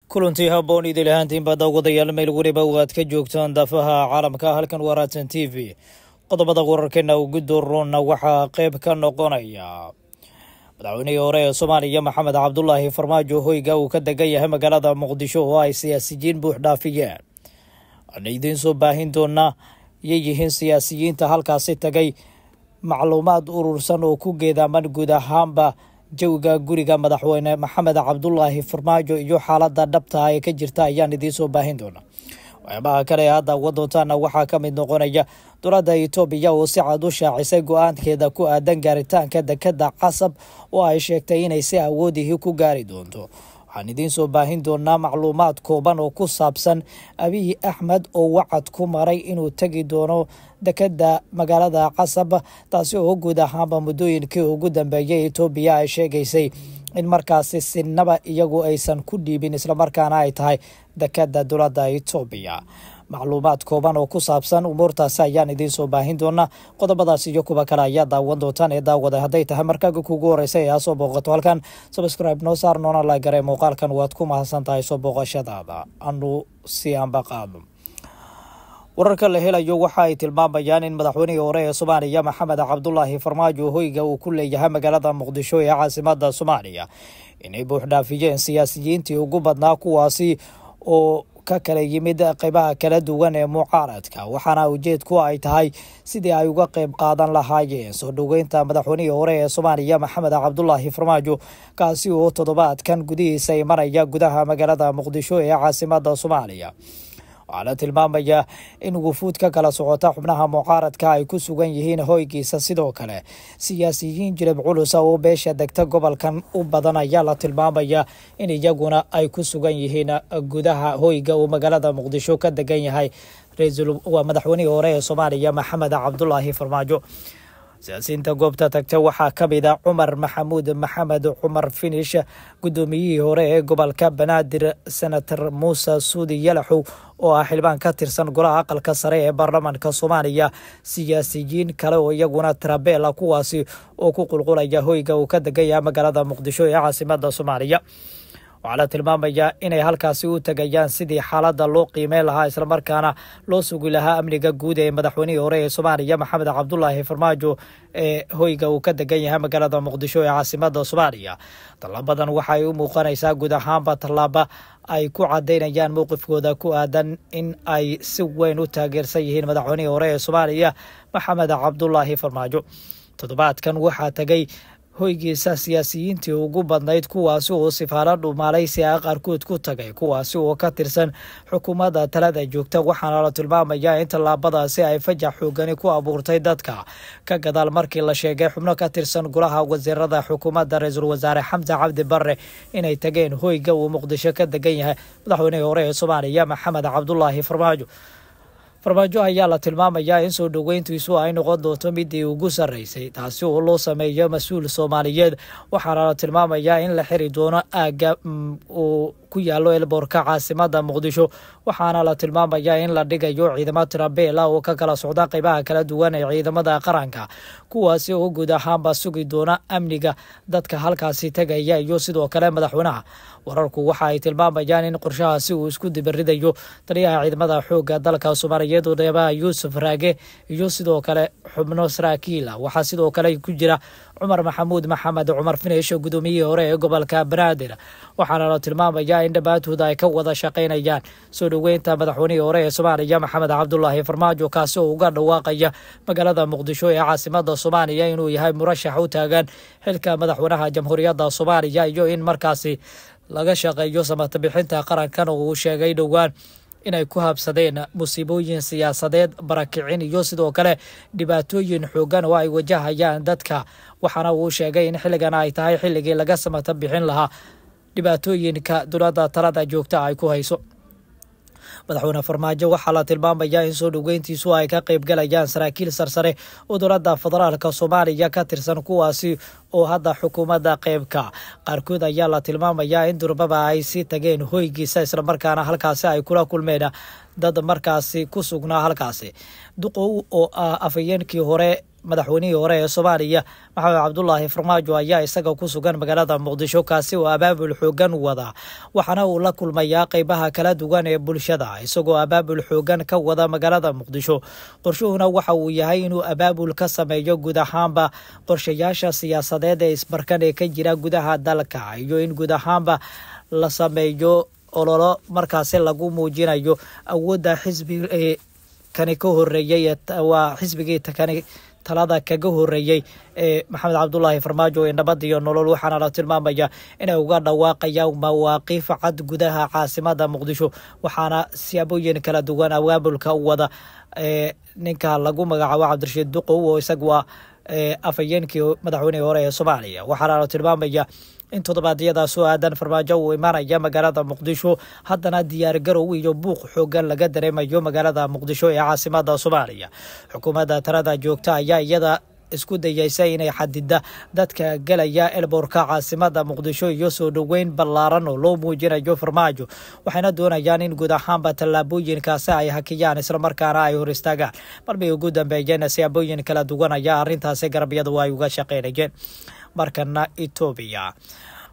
Kulantii habboon idil ahaantiinba daawadayaal, meel weliba aad ka joogtaan daafaha caalamka. Halkan waa Raadsan TV. Qodobada wararkeena ugu dooroonna waxaa qeyb ka noqonaya madaxweynihii hore ee Soomaaliya Maxamed Cabdulaahi Farmaajo hoyga uu ka degan yahay magaalada Muqdisho oo ay siyaasiyiin buux dhaafiyeen. Waxaana idiin soo baahin doonaa yay yihiin siyaasiyiinta halkaasi tagay, macluumaad urursan oo ku geedaaman guud ahaanba jawiga guriga madaxweyne Maxamed Cabdulaahi Farmaajo iyo xaaladda dhabta ee ka jirta ayaan idiin soo baahin doonaa. Waxyaabaha kale ee hadda uga doontaana waxaa ka mid noqonaya dowladda Itoobiya oo si cad u shaacisay go-aankeeda ku aadan gaaritaanka dekadda Casab oo ay sheegtay inay si awoodihii ku gaari doonto. Waxaan idiin soo baahin doonaa macluumaad kooban oo ku saabsan Abiy Axmed oo wacad ku maray inuu tegi doono dekadda magaalada Casab, taasi oo guud ahaanba muddooyinkii ugu dambeeyay Etoobiya ay sheegaysay in markaasi sinaba iyagu aysan ku dhiibin, islamarkaana ay tahay dekadda dowladda Etoobiya. Macluumaad kooban oo ku saabsan umuurtaasi ayaan idiin soo baahin doonaa. Qodobadaas iyo kuwa kale ayaa daawan doontaan ee daawada. Hadday tahay markaaga kugu horeysa ee aa soo booqato halkan, subscribe noo saar, noona la garee muuqaalkan. Waad ku mahadsan tahay soo booqashadaada. Anu si aanba qaadno. Wararka la helayo waxa ay tilmaamayaan in madaxweynihii hore ee Soomaaliya Maxamed Cabdulaahi Farmaajo hoyga uu ku leeyahay magaalada Muqdisho ee caasimada Soomaaliya inay buuxdhaafiyeen siyaasiyiintii ugu badnaa, kuwaasi oo ka kala yimid qeybaha kala duwan ee mucaaradka, waxaana ujeedku ay tahay sidii ay uga qeyb qaadan lahaayeen soo dhoweynta madaxweynihii hore ee Soomaaliya Maxamed Cabdulaahi Farmaajo, kaasi oo toddobaadkan gudihiisa imanaya gudaha magaalada Muqdisho ee caasimada Soomaaliya. Waxaa la tilmaamayaa in wufuud ka kala socota xubnaha mucaaradka ay ku sugan yihiin hoygiisa. Sidoo kale siyaasiyiin jilib culusa oo beesha degta gobolkan u badan ayaa la tilmaamayaa in iyaguna ay ku sugan yihiin gudaha hoyga uu magaalada Muqdisho ka degan yahay waa madaxweynihii hore ee Soomaaliya Maxamed Cabdulaahi Farmaajo. Siyaasiyiinta goobta tagta waxaa ka mid a Cumar Maxamuud Maxamed Cumar Finish, guddoomiyihii hore ee gobolka Banaadir, Senator Muuse Suudi Yalaxow oo ah xildhibaan ka tirsan golaha aqalka sare ee baarlamaanka Soomaaliya, siyaasiyiin kale oo iyaguna trabela, kuwaasi oo ku qulqulaya hoyga uu ka degan yahay magaalada Muqdisho ee caasimada Soomaaliya. Waxaa la tilmaamayaa inay halkaasi u tegayaan sidii xaaladda loo qiimeyn lahaa, islamarkaana loo sugi lahaa amniga guud ee madaxweynihii hore ee Soomaaliya Maxamed Cabdulaahi Farmaajo ee hoyga uu ka degan yahay magaalada Muqdisho ee caasimada Soomaaliya. Tallaabadan waxaay u muuqanaysaa guud ahaanba tallaaba ay ku cadaynayaan mowqifkooda ku aadan in ay si weyn u taageersan yihiin madaxweynihii hore ee Soomaaliya Maxamed Cabdulaahi Farmaajo. Toddobaadkan waxaa tegay hoygiisa siyaasiyiintii ugu badnayd, kuwaasi oo sifaalo dhumaalaysi ah qaarkood ku tagay, kuwaasi oo ka tirsan xukuumadda talada joogta. Waxaana la tilmaamayaa in tallaabadaasi ay fajax xoogani ku abuurtay dadka ka gadaal markii la sheegay xubno ka tirsan golaha wasiirada xukuumadda ra-iisul wasaare Xamse Cabdi Barre inay tageen hoyga uu Muqdisho ka degan yahay madaxweynihii hore ee Soomaaliya Maxamed Cabdulaahi Farmaajo. Farmaajo ayaa la tilmaamayaa in soo dhoweyntiisu ay noqon doonto midii ugu sarreysay taasi oo loo sameeyo mas-uul Soomaaliyeed, waxaana la tilmaamayaa in la xiri doono aagga uu ku yaalo elboorka caasimada Muqdisho, waxaana la tilmaamayaa in la dhigayo ciidamo tirabeela oo ka kala socda qeybaha kala duwan ee ciidamada qaranka, kuwaasi oo guud ahaanba sugi doona amniga dadka halkaasi tegaya iyo sidoo kale madaxweynaha. Wararku waxa ay tilmaamayaan in qorshahaasi uu isku dibaridayo taliyaha ciidamada xoogga dalka Soomaaliyeed Odeebaha Yuusuf Raage iyo sidoo kale xubno saraakiila. Waxaa sidoo kale ku jira Cumar Maxamuud Maxamed Cumar Finish, gudoomiyihii hore ee gobolka Banaadir, waxaana la tilmaamayaa in dhammaantood ay ka wada shaqaynayaan soo dhoweynta madaxweynihii hore ee Soomaaliya Maxamed Cabdulaahi Farmaajo, kaasi oo uga dhawaaqaya magaalada Muqdisho ee caasimada Soomaaliya inuu yahay murashax u taagan xilka madaxweynaha Jamhuuriyadda Soomaaliya iyo in markaasi laga shaqeeyo samata bixinta qarankan oo uu sheegay dhowaan inay ku habsadeen musiibooyin siyaasadeed, barakicin iyo sidoo kale dhibaatooyin xoogan oo ay wajahayaan dadka, waxaana uu sheegay in xilligan ay tahay xilligii laga samata bixin lahaa dhibaatooyinka dowladda talada joogta ay ku hayso. Madaxweyne Farmaajo waxaa la tilmaamayaa in soo dhoweyntiisu ay ka qayb galayaan saraakiil sarsare oo dowladda federaalka Soomaaliya ka tirsan, kuwaasi oo hadda xukuumadda qeybka qaarkood ayaa la tilmaamayaa in durbaba ay sii tageen hoygiisa, islamarkaana halkaasi ay kula kulmeen dad markaasi ku sugnaa halkaasi. Duqow oo ah afhayeenkii hore Madaxweynihii hore ee Soomaaliya Maxamed Cabdulaahi Farmaajo ayaa isaga ku sugan magaalada Muqdisho, kaasi oo abaabul xoogan wada, waxaana uu la kulmayaa qeybaha kala duwan ee bulshada, isagoo abaabul xoogan ka wada magaalada Muqdisho. Qorshuhuna waxa uu yahay inuu abaabul ka sameeyo guud ahaanba qorshayaasha siyaasadeed ee isbarkan ee ka jira gudaha dalka, iyo in guud ahaanba la sameeyo ololo markaasi lagu muujinayo awoodda xisbi kani ka horeeyey, waa xisbigii kani talada kaga horeeyey ee Maxamed Cabdulaahi Farmaajo ee Nabad iyo Nolol. Waxaana la tilmaamaya inay uga dhawaaqayaan mawaaqiif cad gudaha caasimada Muqdisho, waxaana siyaabooyin kala duwan abaabulka u wada ninka lagu magacaabo Cabdirashiid Duqow, oo isagu ah afhayeenkii madaxweynihii hore ee Soomaaliya. Waxaana la tilmaamaya in toddobaadyada soo aadan Farmaajo uu imaanaya magaalada Muqdisho, haddana diyaar garow iyo buuq xoogan laga dareemayo magaalada Muqdisho ee caasimada Soomaaliya. Xukuumadda talada joogta ayaa iyada isku dayeysa inay xadida dadka gelaya elboorka caasimada Muqdisho iyo soo dhoweyn ballaaran oo loo muujinayo Farmaajo, waxayna doonayaan in guud ahaanba tallaabooyinkaasi ay hakiyaan islamarkaana ay hor istaagaan. Marmay ugu dambeeyeen siyaabooyin kala duwan ayaa arrintaasi garabyadu ay uga shaqaynayeen. Markana Etoobiya,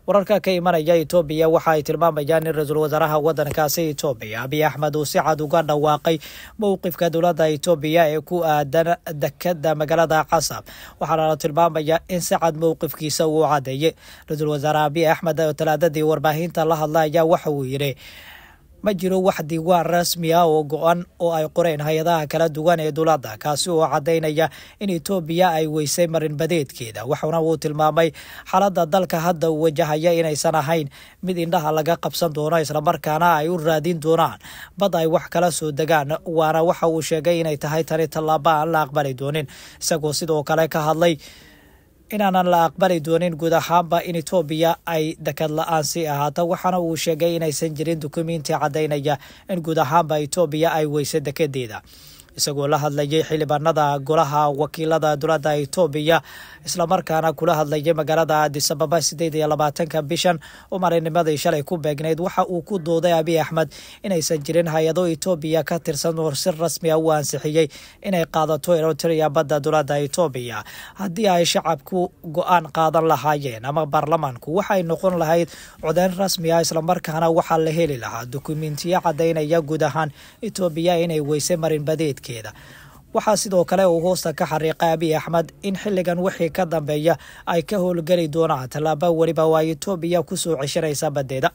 wararka ka imanaya Etoobiya waxa ay tilmaamayaan in ra-iisul wasaaraha wadankaasi Etoobiya Abiy Axmed uu si cad uga dhawaaqay mowqifka dowladda Etoobiya ee ku aadan dekada magaalada Casab, waxaana la tilmaamaya in si cad mowqifkiisa uu cadeeyey. Ra-iisul wasaare Abiy Axmed oo Talaadadii warbaahinta la hadla ayaa waxa uu yidhi: ma jiro wax diiwaan rasmi ah oo go-an oo ay qoreen hay-adaha kala duwan ee dowladda, kaasi oo caddaynaya in Etoobiya ay weysay marinbadeedkeeda. Waxaana uu tilmaamay xaaladda dalka hadda uu wajahaya inaysan ahayn mid indhaha laga qabsan doono, islamarkaana ay u raadin doonaan bad ay wax kala soo degaan, waana waxa uu sheegay inay tahay tani tallaabo aan la aqbali doonin, isagoo sidoo kale ka hadlay inaanan la aqbali doonin guud ahaanba in Etoobiya ay dekad la-aan sii ahaato. Waxaana uu sheegay inaysan jirin dukumiinti caddaynaya in guud ahaanba Etoobiya ay weysay dekedeeda. Isagoo la hadlayay xildhibaanada golaha wakiilada dowladda Etoobiya, islamarkaana kula hadlayay magaalada Addis Ababa 28-ka bishan oo maalinimadii shalay ku beegnayd, waxa uu ku dooday Abiy Axmed inaysan jirin hay-ado Etoobiya ka tirsan oo si rasmi ah u ansixiyey inay qaadato Eritrea badda dowladda Etoobiya. Haddii ay shacabku go-aan qaadan lahaayeen ama baarlamaanku, waxay noqon lahayd codeyn rasmi ah, islamarkaana waxaa la heli lahaa dukumentiyo caddaynaya guud ahaan Etoobiya inay weysay marinbadeedka. Waxaa sidoo kale uu hoosta ka xariiqay Abiy Axmed in xilligan wixii ka dambeeya ay ka howlgeli doonaan tallaabo weliba oo ay Etoobiya kusoo ceshanaysa badeeda.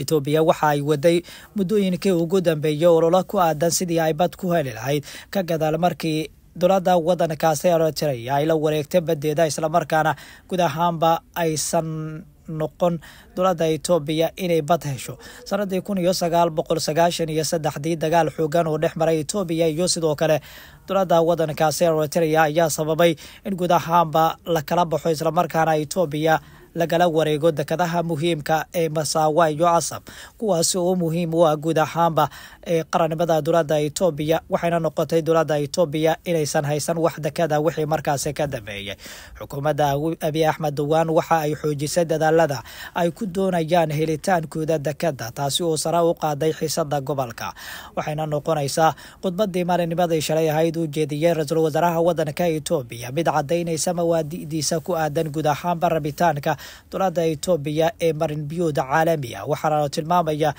Etoobiya waxa ay waday muddooyinkii ugu dambeeyey ololo ku aadan sidii ay bad ku heli lahayd, ka gadaal markii dowladda wadankaasi Eritrea ay la wareegtay badeeda, islamarkaana guud ahaanba aysan noqon dowladda Etoobiya inay bad hesho. Sanadii 1993-dii dagaal xoogan oo dhex maray Etoobiya iyo sidoo kale dowladda wadankaasi Eritrea ayaa sababay in guud ahaanba la kala baxo, islamarkaana Etoobiya lagala wareego dekadaha muhiimka ee Masaawa iyo Casab, kuwaasi oo muhiim u ah guud ahaanba ee qarannimada dowladda Etoobiya. Waxayna noqotay dowladda Etoobiya inaysan haysan wax dekada wixii markaasi ka dambeeyey. Xukuumadda Abiy Axmed dhowaan waxa ay xoojisay dadaalada ay ku doonayaan helitaankooda dekada, taasi oo sare u qaaday xiisada gobolka. Waxayna noqonaysaa khudbadii maalinimadii shalay ahayd uu jeediyey ra-iisul wasaaraha wadanka Etoobiya mid cadaynaysa mawaadi'diisa ku aadan guud ahaanba rabitaanka dowladda Etoobiya ee marin biyood caalami ah. Waxaana la tilmaamaya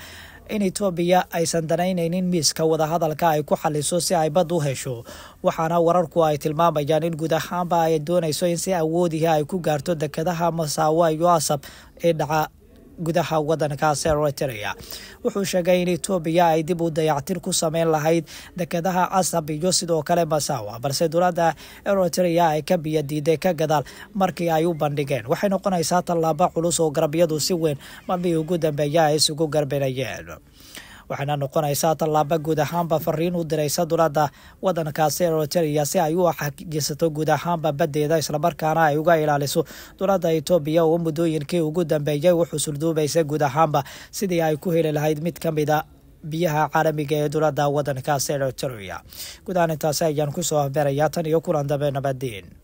in Etoobiya aysan danaynaynin miiska wadahadalka ay ku xaliso si ay bad u hesho, waxaana wararku ay tilmaamayaan in guud ahaanba ay doonayso in si awoodihi ay ku gaarto dekadaha Masaawa iyo Asab ee dhaca gudaha wadankaasi Eritrea. Wuxuu sheegay in Etoobiya ay dib u dayactir ku sameyn lahayd dekadaha Casab iyo sidoo kale Masawa, balse dowladda Eritrea ay ka biyo diiday ka gadaal markii ay u bandhigeen. Waxay noqonaysaa tallaabo culus oo garabyadu si weyn maalmihii ugu dambeeya ay isugu garbinayeen, waxayna noqonaysaa tallaabo guud ahaanba fariin u diraysa dowladda wadankaasi Eritrea si ay u xajisato guud ahaanba badeeda, islamarkaana ay uga ilaaliso dowladda Etoobiya oo muddooyinkii ugu dambeeyay u xusulduubaysa guud ahaanba sidii ay ku heli lahayd mid ka mida biyaha caalamiga ee dowladda wadankaasi Eritrea. Guud ahaan intaasi ayaan kusoo afbeerayaa. Tan iyo kulan dambe, nabadiin.